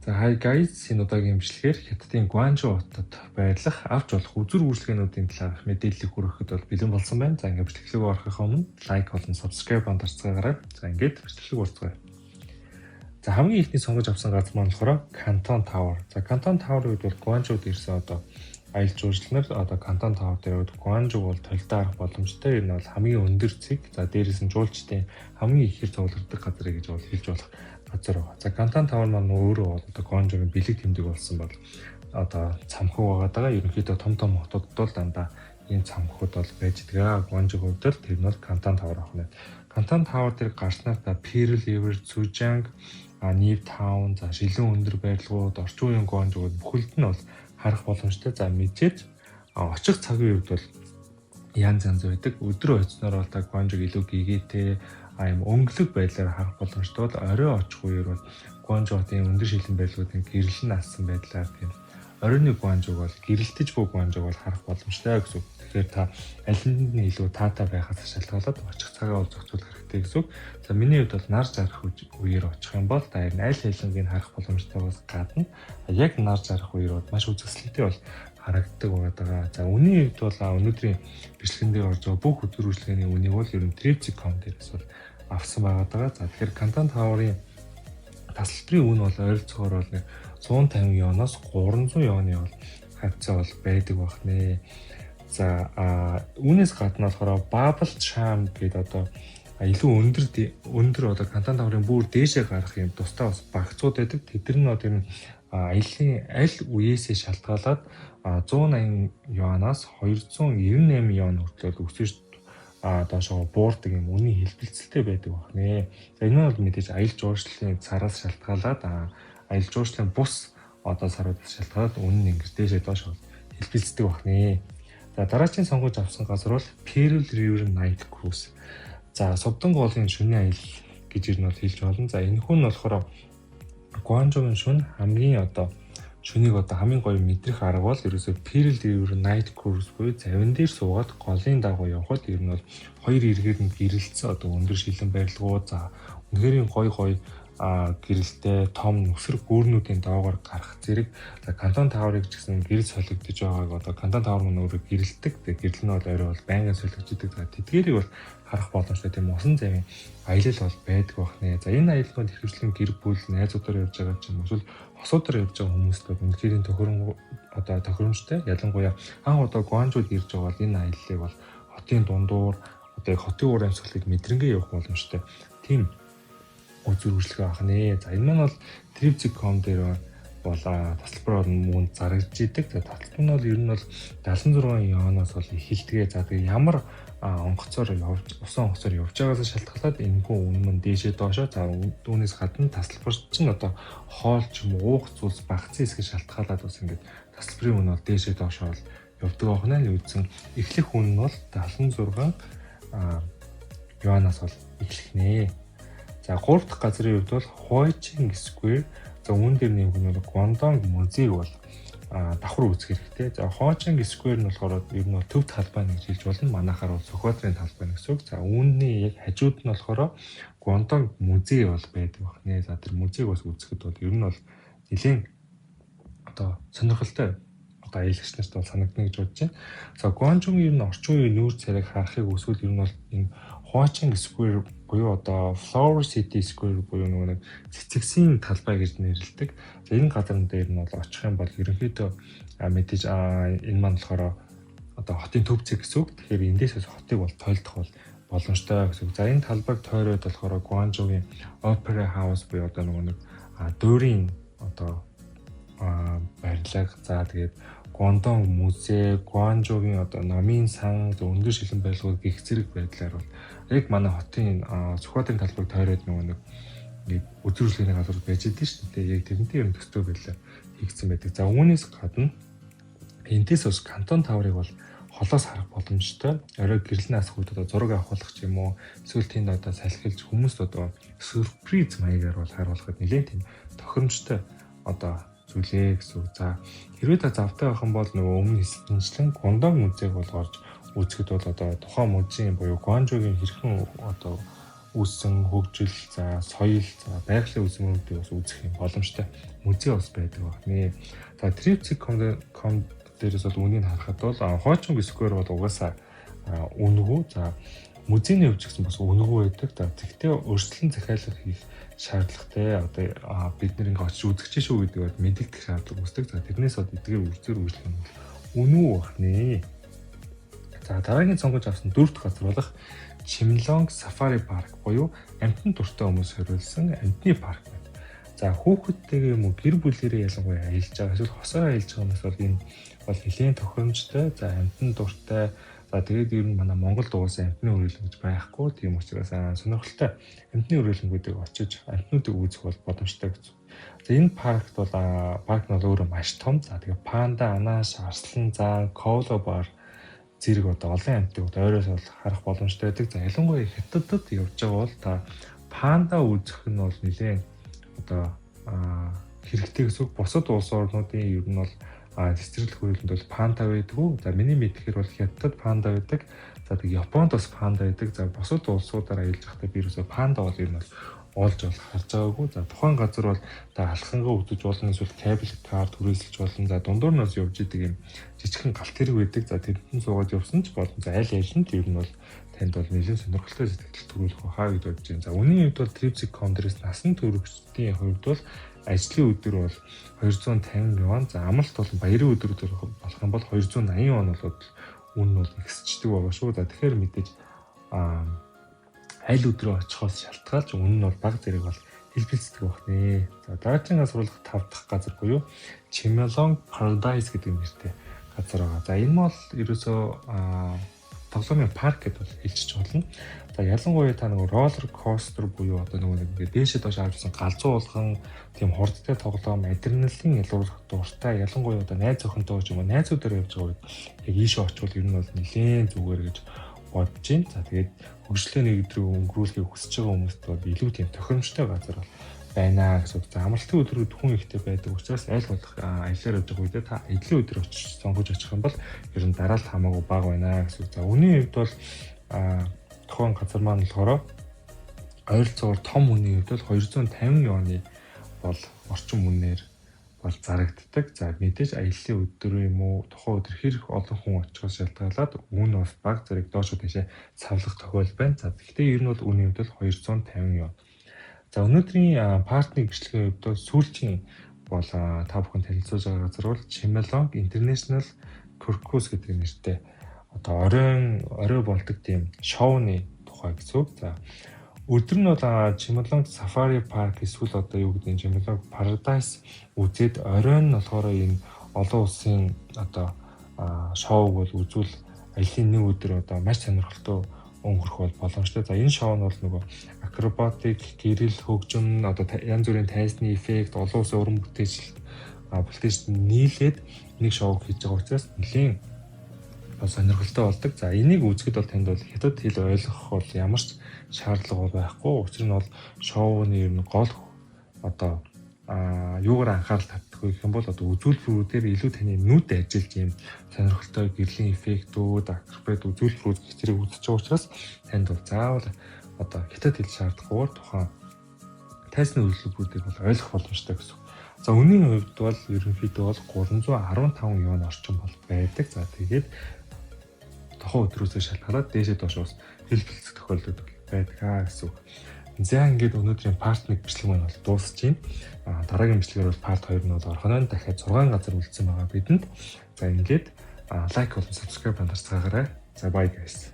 За, hi guys, энэ удаагийн бичлэгээр Хятадын Гуанчжоу хотод байрлах авч болох үзүүр үйлчилгээнүүдийн талаарх мэдээллийг хүргэхэд бол бэлэн болсон байна. За, ингээд бичлэг рүү орохын өмнө like болон subscribe дарцгаагаарай. За, ингээд бичлэг рүү орцгоё. За, хамгийн эхний сонгож авсан газар маань болохоор Canton Tower. За, Canton Tower-ын үед бол Гуанчжоуд ирсэн одоо аялал жуулчлал нар одоо Canton Tower дээр Гуанчжоу бол толидоо харах боломжтой. Энэ бол хамгийн өндөр цэг. За, дээрээс нь жуулчдын хамгийн ихээр цуглардаг газар гэж бол хэлж болох газар байгаа. За, Canton Tower маань өөрөө бол одоо Гуанчжоугийн бэлэг тэмдэг болсон бол одоо цамхаг байгаа даа. Ерөнхийдөө том том хотуудад бол дандаа ийм цамхагуд бол байж байгаа. Гуанчжоугийн хувьд бол тэр нь бол Canton Tower байна. Canton Tower дээр гарснаар та Pearl River, Zhujiang, New Town, за, шилэн өндөр барилгууд, орчин үеийн Гуанчжоуг бүхэлд нь бол харах боломжтой. За, мэдээж очих цагийн хувьд бол янз янз байдаг. Өдрөө очсноор бол та Гуанчжоуг илүү гэгээтэй юм өнгөлөг байдлаар харах боломжтой бол орой очих үеэр бол Гуанчжоу хотын өндөр шилэн барилгуудын гэрэл нь ассан байдлаар тийм оройны Гуанчжоуг бол, гэрэлтэж буй Гуанчжоуг бол харах боломжтой гэсэн үг. Тэгэхээр та алинд нь илүү таатай байхаас шалтгаалаад очих цагаа бол зохицуулах хэрэгтэй гэсэн үг. За, миний хувьд бол нар зарах үеэр очих юм бол та энэ аль алингийг харах боломжтойгоос гадна яг нар зарах үеэр бол маш үзэсгэлэнтэй бол харагддаг байгаа. За, үнийн хувьд бол өнөөдрийн бичлэгэн дээр орж байгаа бүх үзүүр үйлчилгээний үнийг бол ер нь Trip.com дээрээс бол авсан байгаа даа. За, тэгэхээр Canton Tower-ын тасалбарын үн бол ойролцоогоор бол нэг 150 юаноос 300 юаны бол хавьцаа бол байдаг байх нэ. За, үүнээс гадна болохоор Bubble Tram гэдэг одоо илүү өндөр өндөр одоо Canton Tower-ын бүр дээшээ гарах юм тусдаа бас багцууд байдаг. Тэд нар нь одоо энэ аяллаа аль үеэсээ шалтгаалаад 180 юанаас 298 юан хүртэл өсөж доошоо буурдаг юм үнийн хэлбэлцэлтэй байдаг байх нэ. За, энэ нь бол мэдээж аялал жуулчлалын сараас шалтгаалаад, аялал жуулчлалын бус одоо саруудаас шалтгаалаад үнэ нь ингэж дээшээ доош хэлбэлцдэг байх нэ. За, дараагийн сонгож авсан газар бол Pearl River Night Cruise. За, Сувдан голын шөнийн аялал гэж ер нь бол хэлж болно. За, энэ хүн нь болохоор Гуанчжоугийн шөнө хамгийн одоо шөнийг одоо хамгийн гоё мэдрэх арга бол ерөөсөө Pearl River Night Cruise буюу завин дээр суугаад голын дагуу явхад ер нь бол хоёр эргээр нь гэрэлтсэн одоо өндөр шилэн барилгууд, за, үнэхээр гоё гоё гэрэлтэй том нүсэр гүүрнүүдийн доогоор гарах зэрэг, за, Canton Tower-ыг ч гэсэн гэрэл солигдож байгааг, одоо Canton Tower мөн өөрөө гэрэлтдэг. Тэгээ гэрэл нь бол орой бол байнгын солигддог. За, тэдгээрийг бол харах боломжтой тийм усан завийн аялал бол байдаг байх нэ. За, энэ аяллууд ихэвчлэн гэр бүл, найзуудаар явж байгаа ч юм уу эсвэл хосуудаар явж байгаа хүмүүст бол үнэхээр одоо тохиромжтой. Ялангуяа анх удаа Гуанчжоуд ирж байгаа бол энэ аяллыг бол хотын дундуур одоо яг хотын уур амьсгалыг мэдрэнгээ явах боломжтой. Тийм үзүүр үйлчилгээ байх нэ. За, энэ маань бол Trip.com дээр бол тасалбар бол мөн зарагдаж идэг. За, тасалбар нь бол ер нь бол 76 юаноос бол эхэлдэг. За, тэгээ ямар онгоцоор явж, усан онгоцоор явж байгаас шалтгаалаад энэхүү үнэ мөн дээшээ доошоо, за, үүнээс гадна тасалбар чинь одоо хоол ч юм уу уух зүйлс багцсан хэсгийг шалтгаалаад бас ингээд тасалбарын үнэ бол дээшээ доошоо бол явдаг байх нэ. Үндсэн эхлэх үнэ нь бол 76 юанаас бол эхлэх нэ. За, гурав дахь газрын хувьд бол Huaqiang Square. За, үүн дээр нэмэх нь бол Гуандong музейг бол давхар үзэх хэрэгтэй. За, Huaqiang Square нь болохоор ер нь бол төв талбай гэж хэлж болно. Манайхаар бол Сүхбаатарын талбай гэсэн үг. За, үүний яг хажууд нь болохоор Гуандong музей бол байдаг байх нэ. За, тэр музейг бас үзэхэд бол ер нь бол нэлээд одоо сонирхолтой одоо аялагч нарт бол санагдана гэж бодож байна. За, Гуанчжоугийн ер нь орчин үеийн нүүр царайг харахыг хүсвэл ер нь бол энэ Huaqiang Square буюу одоо Flower City Square буюу нөгөө нэг цэцэгсийн талбай гэж нэрлэдэг. За, энэ газар дээр нь бол очих юм бол ерөнхийдөө мэдээж энэ маань болохоор одоо хотын төв цэг гэсэн үг. Тэгэхээр эндээс бас хотыг бол тойлдох бол боломжтой гэсэн үг. За, энэ талбайг тойроод болохоор Гуанчжоугийн Opera House буюу одоо нөгөө нэг дуурийн одоо барилга, за, тэгээд Гуандong музей, Гуанчжоугийн одоо номын сан, өндөр шилэн барилгууд гэх зэрэг байдлаар бол яг манай хотын Сүхбаатарын талбайг тойроод нөгөө нэг ингээд үзүүр үйлчилгээний газар байж идэв шүү дээ. Яг тэрнтэй юм төстэй байдлаар хийгдсэн байдаг. За, үүнээс гадна эндээс бас Canton Tower-ыг бол холоос харах боломжтой. Орой гэрэл нь асах үед одоо зураг авахлах ч юм уу, эсвэл тэнд одоо салхилж хүмүүст одоо сюрприз маягаар бол харуулахад нэлээд тийм тохиромжтой одоо зүйлээ гэсэн үг. За, хэрвээ та завтай байх юм бол нөгөө өмнө хэлсэнчлэн Гуандong музейг бол орж үзэхэд бол одоо тухайн музейн буюу Гуанчжоугийн хэрхэн одоо үүссэн хөгжил, за соёл, за байгалийн үзмэрүүдийг бас үзэх юм боломжтой музей бас байдаг байна. За, Trip.com дээрээс бол үнийг харахад бол Хойчунг Square бол угаасаа үнэгүй. За, музейний хувьд ч гэсэн бас үнэгүй байдаг. За, тэгтээ өрсөлдөн захиалга хийх шаардлагатай. Одоо бид нэр ингээ очиж үзэж шүү гэдэг бол мэдэгдэх шаардлага үүсдэг. За, тэрнээс бол эдгээр үзэр үйлчлэг нь үнэгүй байна. За, дараагийн сонгож авсан дөрөв дэх газар болох Chimelong Safari Park буюу амьтан дуртай хүмүүс хориулсан амьтны парк байна. За, хүүхэдтэйгээ юм уу гэр бүлээрээ ялангуяа аялж байгаа, эсвэл хосоор аялж байгаа хүмүүс бол энэ бол нэлээд тохиромжтой. За, амьтан дуртай. За, тэгээд ер нь манай Монголд угаасаа амьтны хүрээлэн гэж байхгүй. Тийм учраас сонирхолтой амьтны хүрээлэнгүүдийг очиж амьтнуудыг үзэх бол боломжтой гэж. За, энэ паркт бол, парк нь бол өөрөө маш том. За, тэгээд панда, анааш, арслан заан, коала бар зэрэг одоо олон амьтдыг одоо ойроос бол харах боломжтой байдаг. За, ялангуяа Хятадд явж байгаа бол та панда үзэх нь бол нэлээд одоо хэрэгтэй гэсэн үг. Бусад улс орнуудын ер нь бол цэцэрлэг хүрээлэнд бол панда байдгүй. За, миний мэдэхээр бол Хятадд панда байдаг. За, тэг Японд бас панда байдаг. За, бусад улсуудаар аялж байхдаа би ерөөсөө панда бол ер нь бол олж бол харж байгаагүй. За, тухайн газар бол та алхангаа үзэж болно, эсвэл cable car түрээсэлж болно. За, дундуур нь бас явж идэг юм жижигхэн галт тэрэг байдаг. За, тэрэнд нь суугаад явсан ч болно. За, аль аль нь ер нь бол танд бол нэлээд сонирхолтой сэтгэл төрүүлэх байхаа гэж бодож байна. За, үнийн хувьд бол Trip.com дээрээс насан туршидын хувьд бол ажлын өдөр бол 250 юан, за амралт болон баярын өдрүүдээр болох юм бол 280 юан болоод үн нь бол ихсчдэг байгаа шүү. За, тэгэхээр мэдээж аль өдрөө очихоос шалтгаалж үн нь бол баг зэрэг бол хэлбэлцдэг байх нэ. За, дараагийн сурлах тав дахь газар буюу Chimelong Paradise гэдэг нэртэй газар байгаа. За, энэ бол ерөөсөө тоглоомын парк гэдээ бол хэлчих болно. За, ялангуяа та нөгөө roller coaster буюу одоо нөгөө нэг ингээд дээшээ доош авчихсан галзуу уулган тийм хурдтай тоглоом, адреналин ялгуурлах дуртай, ялангуяа одоо найз охинтойгоо ч юм уу найзуудаар явж байгаа үед яг ийшээ очивол ер нь бол нэлээд зүгээр гэж бодож байна. За, тэгээд хөгжлийн нэг өдрийг өнгөрүүлэхийг хүсэж байгаа хүмүүст бол илүү тийм тохиромжтой газар бол байна гэсэн үг. За, амралтын өдрүүд хүн ихтэй байдаг учраас аль болох аяллаар явж байгаа үедээ та аяллаа өдөр очиж сонгож очих юм бол ер нь дараалт хамаагүй бага байна гэсэн үг. За, үнийн хувьд бол тухайн газар маань болохоор ойролцоогоор том хүний хувьд бол 250 юаны бол орчим үнээр бол зарагддаг. За, мэдээж аяллаа өдөр юм уу, тухайн өдөр хэр их олон хүн очихоос шалтгаалаад үн бас баг зэрэг доошо тийшээ савлах тохиол байна. За, гэхдээ ер нь бол үнийн хувьд бол 250 юан. За, өнөөдрийн part 1 бичлэгийн хувьд бол сүүлчийн бол та бүхэн танилцуулж байгаа газар бол Chimelong International Circus гэдэг нэртэй одоо оройн орой болдог тийм шоуны тухай гэсэн үг. За, өдөр нь бол Chimelong Safari Park эсвэл одоо юу гэдэг нь Chimelong Paradise үзээд, оройн нь болохоор энэ олон улсын одоо шоуг бол үзвэл аялын нэг өдөр одоо маш сонирхолтой өнгөрөх бол боломжтой. За, энэ шоу нь бол нөгөө акробатик, гэрэл, хөгжим, одоо янз бүрийн тайзны эффект, олон улсын уран бүтээлч нийлээд нэг шоу хийж байгаа учраас нэлээд сонирхолтой болдог. За, энийг үзэхэд бол танд бол хятад хэл ойлгох бол ямар ч шаардлага бол байхгүй. Учир нь бол шоуны ер нь гол одоо юугаар анхаарал татдаг вэ гэх юм бол одоо үзүүлбэрүүдээр илүү таны нүд ажиллаж юм сонирхолтой гэрлийн эффектүүд, акробат үзүүлбэрүүд гэх зэрэг үзэж байгаа учраас танд бол заавал одоо хятад хэл шаардахгүйгээр тухайн тайзны үзүүлбэрүүдийг бол ойлгох боломжтой гэсэн. За, үнийн хувьд бол ерөнхийдөө бол 315 юан орчим бол байдаг. За, тэгээд тухайн өдрөөсөө шалтгаалаад дээшээ доош бас хэлбэлцэх тохиолдол байдаг аа гэсэн үг. За, ингээд өнөөдрийн part 1 бичлэг маань бол дуусч байна. Дараагийн бичлэгээр бол part 2 нь бол орох нь, дахиад 6 газар үлдсэн байгаа бидэнд. За, ингээд like болон subscribe дарцгаагаарай. За, bye guys.